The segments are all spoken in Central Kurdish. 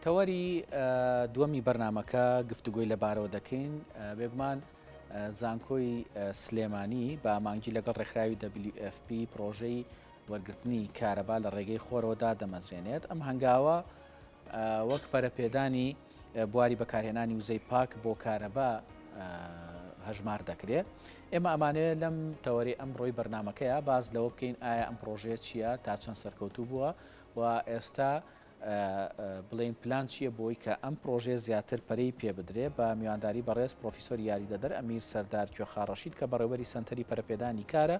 تەوەری دووەمی بەرنامەکە گفتوگۆی لەبارەوە دەکەین بێگومان زانکۆی سلێمانی بە ئامانجی لەگەڵ ڕێکخراوی WFP پرۆژەی وەرگرتنی کارەبا لە ڕێگەی خۆرەوە دادەمەزرێنێت ئەم هەنگاوە وەک پەرەپێدانی بواری بەکارهێنانی وزەی پاک بۆ کارەبا هەژمار دەکرێت. ئێمە ئەمانەیە لەم تەوەری ئەمڕۆی بەرنمەکەیە باز لەوە بکەین ئایا ئەم پرۆژەیە چییە تا چەند سەرکەوتوو بووە و ئێستا بڵێین پلان چییە بۆی کە ئەم پرۆژەیە زیاتر پەرەی پێ بدرێ بە میوانداری بەڕێز پرۆفیسۆری یاریدەدەر ئەمیر سەردار کوێخا ڕەشید کە بەڕێوبەری سەنتەری پەرەپێدانی کارە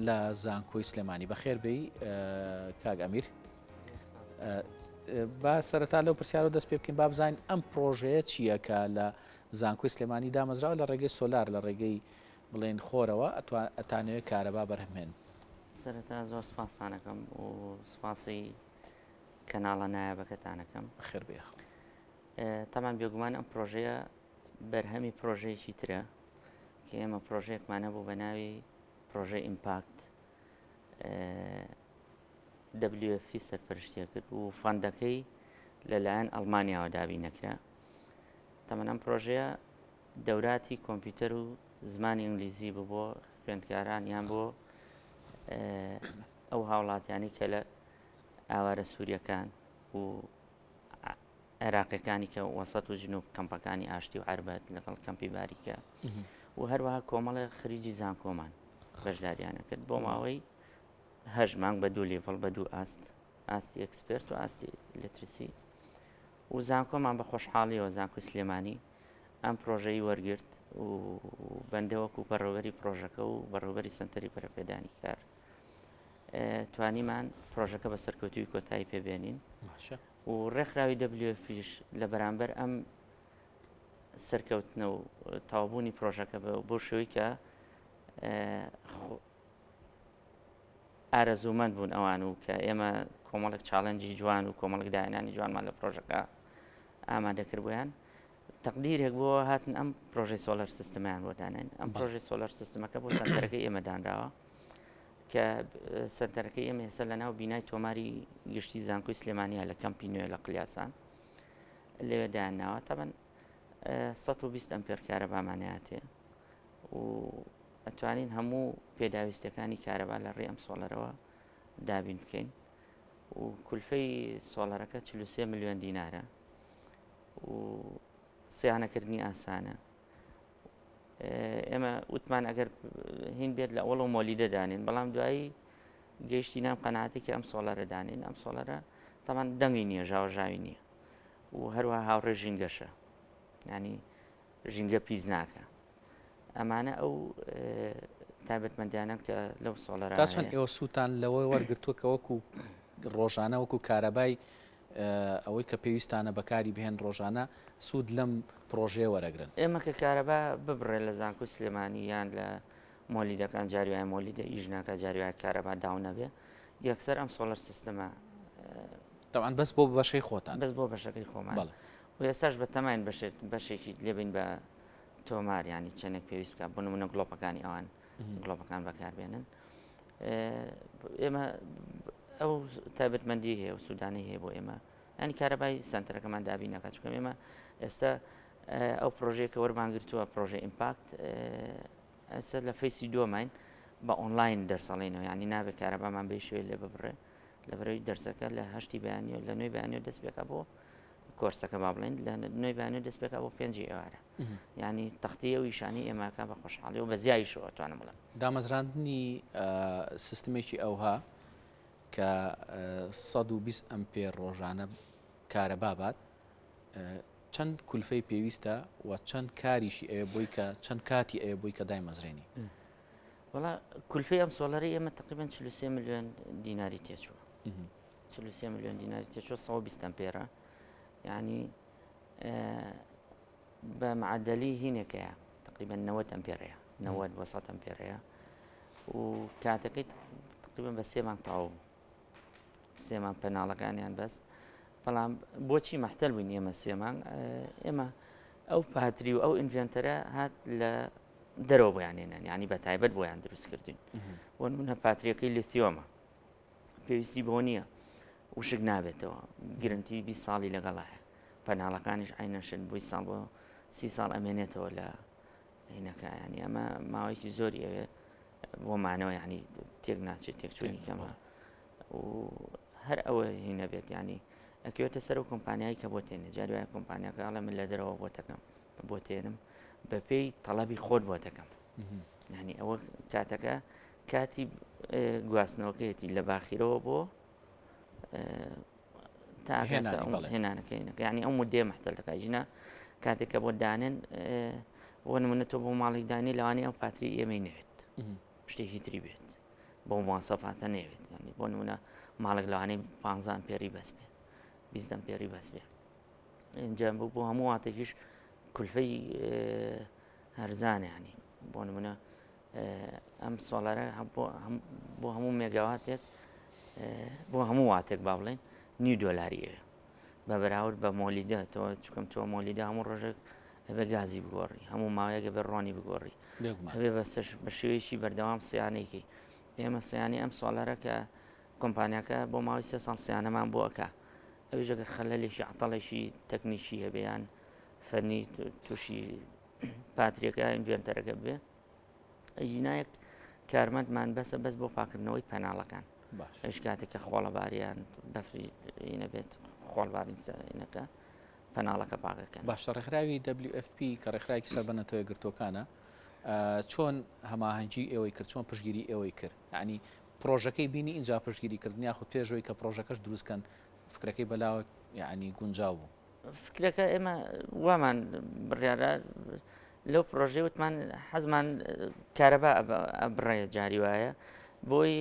لە زانکۆی سلێمانی. بەخێر بێی کاک ئەمیر. با سەرەتا لەو پرسیارەوە دەست پێ بکەین با بزانین ئەم پرۆژەیە چییە کە لە زانکۆی سلێمانی دامەزراوە لە ڕێگەی سۆلار لە ڕێگەی بڵێن خۆرەوە ئەتانەوێت کارەبا بەرهەمهێن. سەرەتا زۆر سپاستانەکەم و سپاسی کەناڵە نایابەکەتانەکەم. بەخێر بێی یاخوا. تەبعەن بێگومان ئەم پرۆژەیە بەرهەمی پرۆژەیەکی ترە کە ئێمە پرۆژەیەکمان هەبوو بە ناوی پرۆژەی ئیمپاکت WFP سەرپەرشتیە کرد و فەندەکەی لەلایەن ئەڵمانیاوە دابی نەکرا تەمەن ئەم پرۆژەیە دەوراتی کۆمپیوتەر و زمانی ئینگلیزی بوو بۆ خوێندکاران یان بۆ ئەو هاوڵاتیانی کە لە ئاوارە سووریەکان و عێراقیەکانی کە وەسەت و جنوب کەمپەکانی ئاشتی و عربەت لەگەڵ کەمپی باریکە و هەروەها کۆمەڵێ خریجی زانکۆمان بەشداریانە کرد بۆ ماوەی هەش مانگ بە دوو level بە دوو ئاست ئاستی expert و ئاستی literacy و زانکۆمان بە خۆشحاڵیەوە زانکۆی سلێمانی ئەم پرۆژەی وەرگرت و بەندە وەکو بەڕێوەبەری پرۆژەکە و بەڕێوەبەری سەنتەری پەرەپێدانی کار توانیمان پرۆژەکە بە سەرکەوتوی کۆتایی پێبێنین و ڕێکخراوی WFP یش لە بەرامبەر ئەم سەرکەوتنە و تەواوبوونی پرۆژەکە بۆ شێوەی کە ئارەزوومەند بوون ئەوان و کە ئێمە کۆمەڵێک challenge ی جوان و کۆمەڵێک داهێنانی جوانمان لە پرۆژەکە ئامادە کردبوویان تەقدیرێک بۆ هاتن ئەم پرۆژەی solar system یان بۆ دانێن ئەم پرۆژەی solar system ەکە بۆ سەنتەرەکەی ئێمە دانراوە کە سەنتەرەکەی ئێمە ئێستا لە ناو بینای تۆماری گشتی زانکۆی سلێمانیا لە کەمپی نوێ لە قلیاسان لەوێ دایانناوە تەبەن 120 ئەمپێر کارەباماناتێ و ئەتوانین هەموو پێداویستەکانی کارەبا لە ڕێی ئەم solar ەوە دابین بکەین و کولفەی solar ەکە 43 ملیۆن دینارە و سیانەکردنی ئاسانە ئێمە وتمان ئەگەر هین بێت لە ئەوڵ و مۆلیدە دانێن بەڵام دوایی گەیشتی نام قەناعەتی کە ئەم solar ە دانێن ئەم solar ە تەمان دەنگی نییە ژاوەژاوی نییە و هەروە هاوڕێ ژینگەشە ینی ژینگە پیس ناکە ئەمانە ئەو تایبەتمەندیانە کە لەو solar ە تا چەند ئێوە سوودتان لەوە وەرگتووە کە وەکو ڕۆژانە وەکو کارەبای ئەوەی کە پێویستانە بەکاری بهێن ڕۆژانە سوود لەم پڕۆژەیە وەرەگرن؟ ئێمە کە کارەبا ببڕێ لە زانکۆی سلێمانی یان لە مۆلیدەکان جاری وایە مۆلیدە ئیش ناکا جاری وایە کارەبا down نەبێ یەکسەر ئەم solar system ە تەبعەن بەس بۆ بەشەی خۆتان بەس بۆ بەشەکەی خۆمان بەڵێ و ئێستاش بە تەماین بەشێک بەشێکی لێبین بە تۆمار ینی چەندێک پێویست بکە بۆ نمونە گڵۆپەکانی ئەوان گڵۆپەکان بەکاربێنن ئێمە ئەو تایبەتمەندی هەیە و سوودانەی هەیە بۆ ئێمە ینی کارەبای سنتەرەکەمان دابین نەکات چونکە ئێمە ئێستا ئەو پرۆژەیە کە وەرمان گرتووە پرۆژە ئیمپاکت ئێستا لە phase ی دووەمین بە ئۆنلاین دەرسەڵینەوە ینی نابێت کارەبامان بێ شوێ لێ ببڕێ لە بەرەوەی دەرسەکە لە هەشتی بەیانیەوە لە نوێی بەیانیەوە دەست پێکا بۆ کۆرسەکە با بڵێن لە نوێی بەیانیەوە دەست پێکا بۆ پێنجی ئێوارە ینی تەختی ئەو ئیشانی ئێماکە بە خۆشحاڵی و بە زیایشەوە توانم بڵێم. دامەزراندنی سیستمێکی ئەوها کە 120 ئەمپێر ڕۆژانە کارەبا بات چەند کولفەی پێویستە و چەند کاریشی ئەوێ بۆی کە چەند کاتی ئەوێ بۆی کە دایمەزرێنی؟ وەڵا کولفەی ئەم solar ەی ئێمە تقریبا 43 ملیۆن دیناری تێچووە 43 ملیۆن دیناری تێچووە 120 ئەمپێرە یعنی بە معدلی هینێکەیە تقریبا 90 ئەمپێرەیە 90 بۆ 100 ئەمپێرەیە و کاتەکەی تقریبا بە سێ مانگ تەواو بوو سێ مانگ panel ەکانیان بەس بەڵام بۆچی مەحتەل بووین ئێمە سێ مانگ ئێمە ئەو پاتری و ئەو inverter ە هات لە دەرەوە بۆیان هێنان یعنی بە تایبەت بۆیان دروست کردوین بۆ نمونە پاتریەکەی لیثیۆمە پێویستی بۆ نییە وشک نابێتەوە گرنتی 20 ساڵی لەگەڵایە. پەناڵەکانیش عەینەن شت بووی ساڵ بۆ سی ساڵ ئەمێنێتەوە لە هینەکە ینی ئەمە ماوەیەکی زۆری ئەوێ بۆ مانەوە ینی تێک ناچێت تێکچوونی کەمە و هەر ئەوە هینە بێت ینی ئەکەوێتە سەر و کۆمپانیایی کە بۆ تێنێ جاری وایە کۆمپانیاکە ئەڵێ من لە دەرەوە بۆ دەکەم بۆ تێنم بەپێی تەڵەبی خۆت بۆ دەکەم ینی ئەوە کاتەکە کاتی گواستنەوەکەیەتی لە باخیرەوە بۆ تا هێنانەکەی ینی ئەو مدێ محتل دەکات ژنە کاتێک کە بۆ دانێن بۆ نمونە تۆ بۆ ماڵێک دانی لەوانی ئەو پاتری ئێمەی نەوێت شتێکی تری بێت بۆ مواسەفاتە نەوێت ینی بۆ نمونە ماڵێک لەوانەیە 15 ئەمپێری بەس بێ 20 ئەمپێری بەس بێ اینجا بۆ هەموو واتێکیش کولفەی هەرزانە ینی بۆ نمونە ئەم solar ە بۆ هەموو مێگاواتێک بۆ هەموو واتێک با بڵێن نیو دۆلاری ئەوێ بە بەراورد بە مۆلیدە تۆ چکەم تۆ مۆلیدە هەموو ڕۆژێک ئەبێ گازی بگۆڕی هەموو ماوەیەکە بە ڕۆنی بگۆڕی هەبێ بە بە شێوەیەکی بەردەوام سیانێکی ئێمە سیانی ئەم solar ە کە کۆمپانیاکە بۆ ماوەی سێ ساڵ سیانەمان بۆ ئەک ئەویش ئەگەر خەلەلێکی عتەڵێکی تەکنیکی هەبێیان فەنی تووشی پاتریەکە inverter ەکە بێ ئەگینایەک کارمەندمان بەسە بەس بۆ پاکردنەوەی پەناڵەکان ئەوش کاتێک کە خۆڵەباریان بەفری نەبێت خۆڵبارین سەرینەکە پەناڵەکە پاکەکەن. باشە ڕێکخراوی WFP کە ڕێکخراوێکی سەر بە نەتەوە یەکگرتووەکانە چۆن هەماهەنگی ئێوەی کرد چۆن پشتگیری ئێوەی کرد یعنی پرۆژەکەی بینی ئینجا پشتگیری کردن یاخود پێشەوەی کە پرۆژەکەش دروستکەن فکرەکەی بەلاوە یعنی گونجاو بوو فکرەکە ئێمە وامان بڕیارە لەو پرۆژەی وتمان حەزمان کارەبا ئەبڕێ جاری وایە بۆی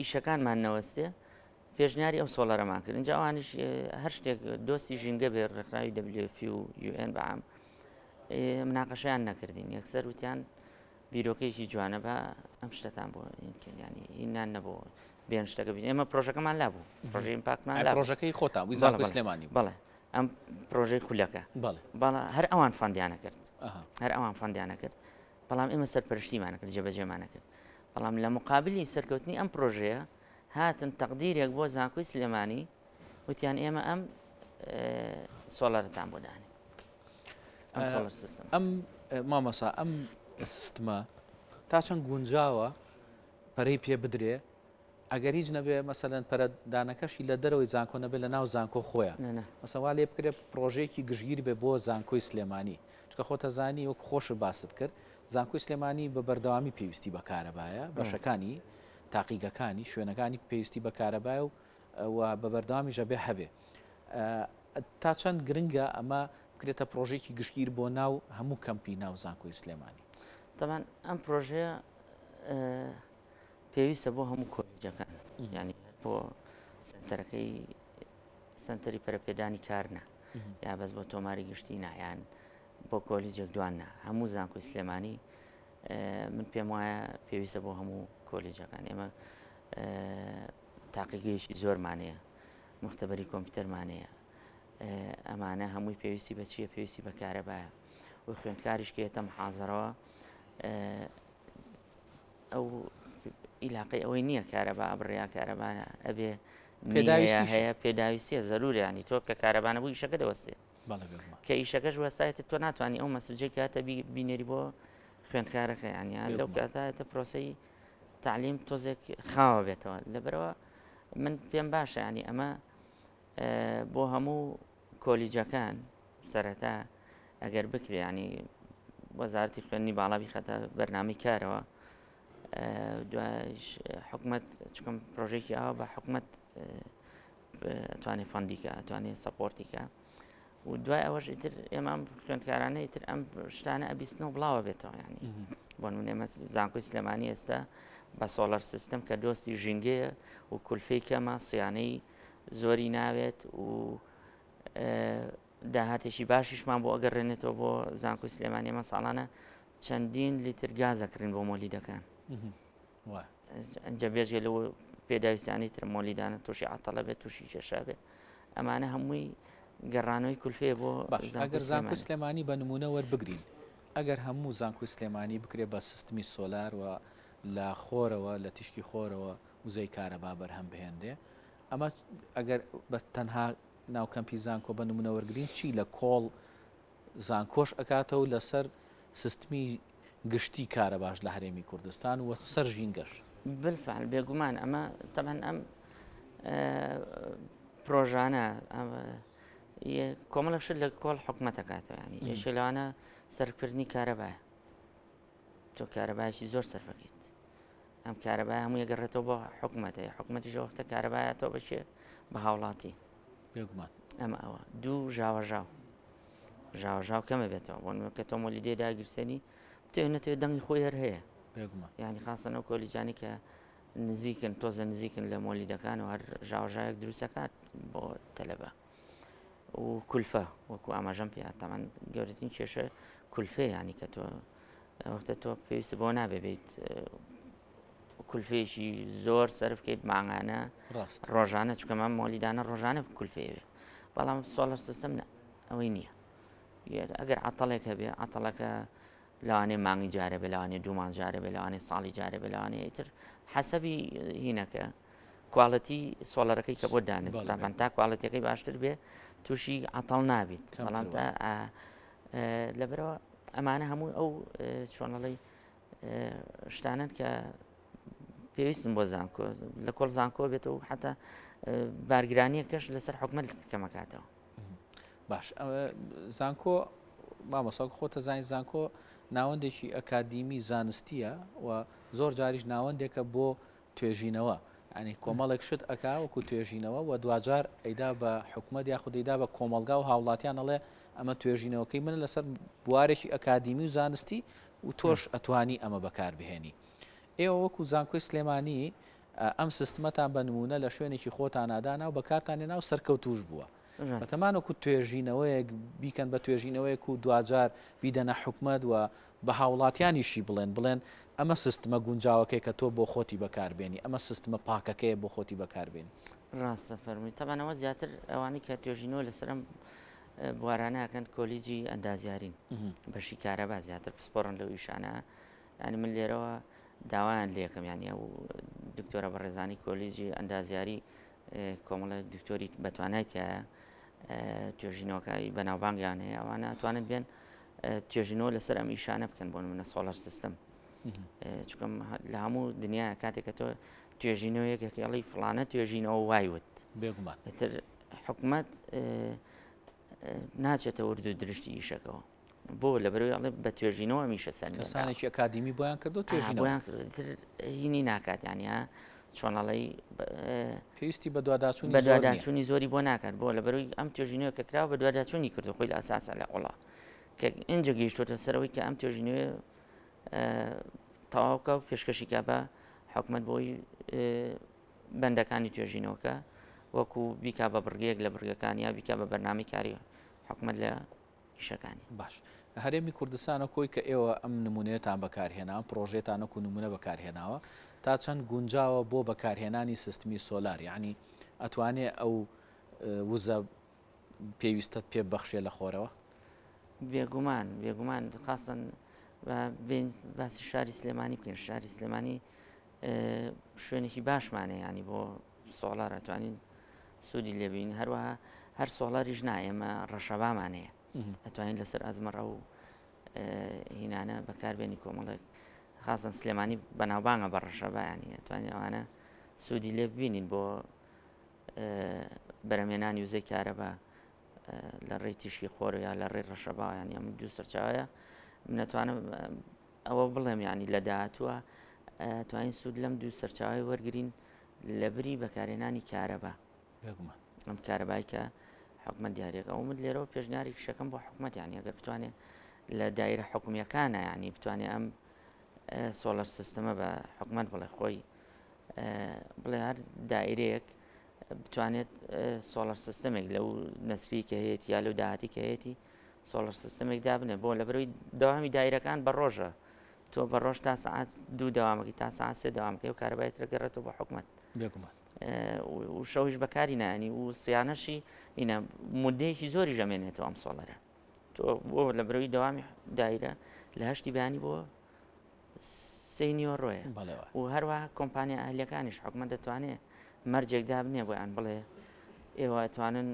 ئیشەکانمان نەوەستێ پێشنیاری ئەو solar ەمان کرد اینجا ئەوانیش هەر شتێک دۆستی ژینگە بێ ڕێکخراوی WFP و UN بەعام مناقەشیان نەکردین یەکسەر وتیان بیرۆکەیەکی جوانە بە ئەم شتەتان بۆ ینی هینان نەبوو بێن شتەکە بین ئێمە پرۆژەکەمان لابوو پرۆژەی impact مان لا پرۆژەکەی خۆتان بوو زانکۆی سلێمانی بەڵێ ئەم پرۆژەی خولەکە بەڵێ هەر ئەوان fund یانە کرد هەر ئەوان fund یانە کرد بەڵام ئێمە سەرپەرشتیمانە کرد جێبەجێمانە کرد بەڵام لە مقابلی سەرکەوتنی ئەم پرۆژەیە هاتن تەقدیرێک بۆ زانکۆی سلێمانی وتیان ئێمە ئەم solar ەتان بۆ دانێ ئەم solar system ئەم مامۆسا ئەم سیستمە تا چەند گونجاوە پەرەی پێ بدرێ ئەگەر هیچ نەبێ مەسەلەن پەرە دانەکەشی لە دەرەوەی زانکۆ نەبێ لە ناو زانکۆ خۆیان مەسەلەن وا لێ بکرێ پڕۆژەیەکی گشتگیر بێ بۆ زانکۆی سلێمانی چونکە خۆتەزانی وەک خۆشت باست کرد زانکۆی سلێمانی بە بەردەوامی پێویستی بە کارەبایە بەشەکانی تاقیگەکانی شوێنەکانی پێویستی بە کارەبایە و و بە بەردەوامیش ئەبێ هەبێ تا چەند گرنگە ئەمە بکرێتە پرۆژێکی گشتگیر بۆ ناو هەموو کەمپی ناو زانکۆی سلێمانی تەبعەن ئەم پرۆژەیە پێویستە بۆ هەموو کۆلیجەکان یعنی بۆ سنتەرەکەی سنتەری پەرەپێدانی کار نا یا بەس بۆ تۆماری گشتی نایان بۆ کۆلیجێک دوان نا هەموو زانکۆی سلێمانی من پێم وایە پێویستە بۆ هەموو کۆلیجەکان ئێمە تاقیگەیەکی زۆرمانەیە مختبەری کۆمپیوتەرمانەیە ئەمانە هەمووی پێویستی بە چییە پێویستی بە کارەبایە و خوێندکاریش کێتە محازەرەوە ئەو ئیلاقەی ئەوەی نییە کارەبا ئەبڕیا کارەبا ئەبێ پێداویستی هەیە پێداویستیە زەرورە ینی تۆ کە کارەبانە بوو ئیشەکە دەوەستێ کە ئیشەکەش وەستایەتە تۆ ناتوانانی ئەو message ەی کاتە بینێری بۆ خوێندکارەکە یانیان لەو کاتایەتە پرۆسەی تعلیم تۆزێک خاوە بێتەوە لەبەرەوە من پێم باشە ینی ئەمە بۆ هەموو کۆلیجەکان سەرەتا ئەگەر بکرێ ینی وەزارەتی خوێندنی باڵا بیخەتە بەرنامەی کارەوە دوایش حکومت چکم پرۆژێکی ئاوا بە حکومت توانێت fund یکە توانێت support یکە و دوای ئەوەش ئیتر ئێمە خوێندکارانە ئیتر ئەم شتانە ئەبیستن و بڵاوە بێتەوە ینی بۆ نمونە ئێمە زانکۆی سلێمانی ئێستا بە solar system کە دۆستی ژینگەیە و کولفەی کەمە سیانەی زۆری ناوێت و داهاتێکی باشیشمان بۆ ئەگەڕێنێتەوە بۆ زانکۆی سلێمانی ئێمە ساڵانە چەندین لیتر گاز ئەکڕین بۆ مۆلیدەکان ئەنجا بێجگە لەوە پێداویستانی تر مۆلیدانە تووشی عتەڵە بێت تووشی کێشا بێت ئەمانە هەمووی گەڕانەوەی کولفەیە بۆ ئەگەر زانکۆی سلێمانی بە نمونە وەربگرین ئەگەر هەموو زانکۆی سلێمانی بکرێ بە سیستمی سۆلار و لە خۆرەوە لە تیشکی خۆرەوە وزەی کارەبا بەرهەم بهێنرێ ئەمە ئەگەر بە تەنها. ناو کەمپی زانکۆ بە نمونە وەرگین چی لە کۆڵ زانکۆش ئەکاتەوە لەسەر سیستمی گشتی کارەباش لە هەرێمی کوردستان و سەر ژینگەش؟ بالفعل بێگومان ئەمە تەبعەن ئەم پرۆژانە کۆمەڵە شت لە کۆڵ حکومەتەکاتەوە ینی یەکێ لەوانە سەرکردنی کارەبایە تۆ کارەبایەکی زۆر سەرفەکەیت ئەم کارەبای هەموو یەگەڕێتەوە بۆ حکومەتە حکومەتیش وەختە کارەبایەتەوە بەچێ بە هاوڵاتی بێگومان ئەمە ئەوە دوو ژاوەژاو ژاوەژاو کەمە بێتەوە بۆ نمونە کە تۆ مۆلیدەی داگیرسێنی بتەوێ نەتەوێ دەنگی خۆی هەر هەیە بێگومان یعنی خاستەن ئەو کۆلیجانی کە نزیکن تۆزە نزیکن لە مۆلیدەکان و هەر ژاوەژاوێک دروستەکات بۆ تەلەبە و کولفە وەکو ئاماژەم پێ تامان گەورەترین کێشە کولفەیە ینی کە تۆ وەختە تۆ پێویست بۆ نابێ بیت کولفەیەکی زۆر سەرف کەیت مانگانە ڕۆژانە چونکە مام مۆلیدانە ڕۆژانە کولفەیەوێ بەڵام solar system نە ئەوەی نییە ئەگەر عتەڵێک هەبێ عتەڵەکە لەوانەیە مانگی جارە بێ لەوانەیە دوو مانگ جارە بێ لەوانەیە ساڵی جارە بێ لەوانەیە ئیتر حەسەبی هینەکە quality solar ەکەی کە بۆ دانێت تابان تا quality ەکەی باشتر بێ تووشی عتەڵ نابیت بەڵام تا لەبەرەوە ئەمانە هەموو ئەو چۆنەڵی شتانەن کە پێویستن بۆ زانکۆ لە کۆڵ زانکۆ بێت و حتا بارگرانیەکەش لەسەر حکومت کەمەکاتەوە باش زانکۆ مامۆسا خۆتە زانانی زانکۆ ناوەندێکی ئەکادیمی زانستیە و زۆر جاریش ناوەندێکە بۆ توێژینەوە ینی کۆمەڵێک شت ئەک وەکو توێژینەوە و دواجار ئەیدا بە حکومت یاخود ئەیدا بە کۆمەلگا و هاوڵاتیان ئەڵێ ئەمە توێژینەوەکەی منە لەسەر بوارێکی ئەکادیمی و زانستی و تۆش ئەتوانی ئەمە بەکاربهێنی. ئێوە وەکو زانکۆی سلێمانی ئەم سیستمەتان بە نموونە لە شوێنێکی خۆتانا دانا و بەکارتان هێنا و سەرکەوتووش بووە. بەتەمان وەکو توێژینەوەیەک بیکەن بە توێژینەوەیەک و دواجار بیدەنە حکومەت و بە هاوڵاتیانیشی بڵێن بڵێن ئەمە سیستمە گونجاوەکەی کە تۆ بۆ خۆتی بەکاربێنی ئەمە سیستمە پاکەکەیە بۆ خۆتی بەکاربێنی. ڕاستە فەرمووی. تەبعەن ئەوە زیاتر ئەوانەی کە توێژینەوە لەسەر ئەم بوارانە ئەکەن کۆلیجی ئەندازیارین بەشی کارەبا زیاتر پسپۆڕن لەو ئیشانە ینی من لێرەوە داوایان لێکەم ینی ئەو دکتۆرە بەڕێزانی کۆلیجی ئەندازیاری کۆمەڵە دکتۆری بەتوانای تایە توێژینەوەکەی بەناوبانگیان هەیە ئەوانە توانن بێن توێژینەوە لەسەر ئەم ئیشانە بکەن بۆ نمونە solar system چونکە لە هەموو دنیا کاتێک کە تۆ توێژینەوە یەکێک ئەڵی فڵانە توێژینەوە وای وت بێگومان ئیتر حکومەت ناچێتە ورد و درشتی ئیشەکەەوە بۆ لە بەرەوەی ئەڵێ بە توێژینەوە میشە سەر کەسانێکی ئەکادیمی بۆیان کردو توێژینەوەیان کرد هینی ناکات یانە چۆنەڵی پێویستی بە دواداچوونی بەدواداچوونی زۆری بۆ ناکات بۆ لە بەروی ئەم توێژینەوە کە کراوە بە دواداچوونی کردو خۆی لە ئەساسە لە وڵا کە ئینجا گەیشتۆتە سەرەوەی کە ئەم توێژینەوەی تەواوکە و پێشکەشی کا بە حکومەت بۆی بەندەکانی توێژینەوەکە وەکو بیکا بە بڕگەیەک لە بڕگەکان یا بیکا بە بەرنامەی کاری حکومەت لە ئیشەکانی. باش هەرێمی کوردستان وەک ئەوەی کە ئێوە ئەم نمونەیەتان بەکارهێنا، ئەم پڕۆژەیەتان وەکو نمونە بەکارهێناوە، تا چەند گونجاوە بۆ بەکارهێنانی سیستمی سۆلار؟ یەعنی ئەتوانێ ئەو وزە پێویستەت پێ ببەخشێ لە خۆرەوە؟ بێگومان بێگومان خاستەن بین باسی شاری سلێمانی بکەین شاری سلێمانی شوێنێکی باشمانە ینی بۆ سۆڵار ئەتوانین سوودی لێبین هەروەها هەر سۆڵاریش نا ئێمە ڕەشەبامان هەیە ئەتوانین لەسەر ئەزمەڕە و هینانە بەکاربێنی کۆمەڵێک خاستەن سلێمانی بەناوبانگە بە ڕەشەبایانی ئەتوانین ئەوانە سوودی لێ ببینین بۆ بەرەمێنانی وزەی کارەبا لە ڕێی تیشکی خۆر یا لە ڕێی ڕەشەبا یانی ئەم دوو سەرچاوەیە منەتوانم ئەوە بڵێم ینی لە داهاتووە توانین سوود لەم دوو سەرچاوی وەرگین لە بری بەکارهێنانی کارەبا ئەم کارەبای کە حکومت دیارێک ئەو من لێرەوە پێشنیاری شەکەم بۆ حکومت ینی ئەگەر بتوانێت لە دایرە حکومیەکانە ینی بتوانێت ئەم solar system ە بە حکومت بڵێ خۆی بڵێ هەر دایرەیەک بتوانێت solar system ێک لەو نەسری کە هەیەی یا لەو داهاتی کە هەیەی solar system ێک دابنێ بۆ لە بەرەوەی دەوامی دایرەکان بە ڕۆژە تۆ بە ڕۆژ تا سعات دوو دەوامەکەی تا سعات سێ دەوامەکەی و کارەبای ترەگەڕێتەوە بۆ حکومت بێگومان و شەویش بەکاری نانی و سیانەشی ئینە مدەیەکی زۆری ژەمێنێتەوە ئەم solar ە تۆ بۆ لە برەوەی دەوامی دایرە لە هەشتی بەیانی بۆ سێی نیوەڕۆیە و هەروەها کۆمپانیا ئەهلیەکانیش حکومەت دەتوانێت مەرجێک دابنێ بۆیان بڵێ. ئێوە ئەتوانن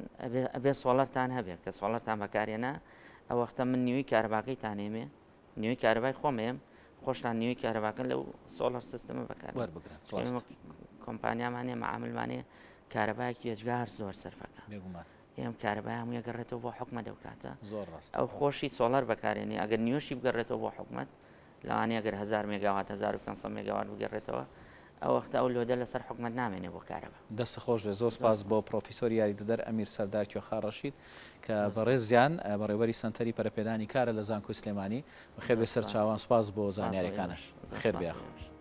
ئەبێ solar تان هەبێ کە solar تان بەکارێنا ئەو وەختە من نیوەی کارەباکەیتان ئێمێ نیوەی کارەبای خۆم ئێم خۆشتان نیوەی کارەباکە لەو solar system ە بەکار وەربگرن ڕاست کۆمپانیامانێ معاملمانێ کارەبایەکی ئێجگار زۆر سەرفەکە بێگومان ئێم کارەبای هەمووی گەڕێتەوە بۆ حکومەت ئەو کاتە زۆر ڕاست ئەو خۆشی solar بەکارێنێ ئەگەر نیوەشی بگەڕێتەوە بۆ حکومەت لەوانەیە گەر 1000 مێگاوات 1500 مێگاوات بگەڕێتەوە ئەو وەختە ئەو load ە لەسەر حکومەت نامێنێ بۆ کارەبا. دەست خۆش بێت زۆر سپاس بۆ پڕۆفیسۆری یاریدەدەر ئەمیر سەردار کوێخا ڕەشید کە بەڕێزیان بەڕێوبەری سەنتەری پەرەپێدانی کارە لە زانکۆی سلێمانی بەخێر بێ سەرچاوان سپاس بۆ زانیاریەکانت بەخێر بێ یاخوا.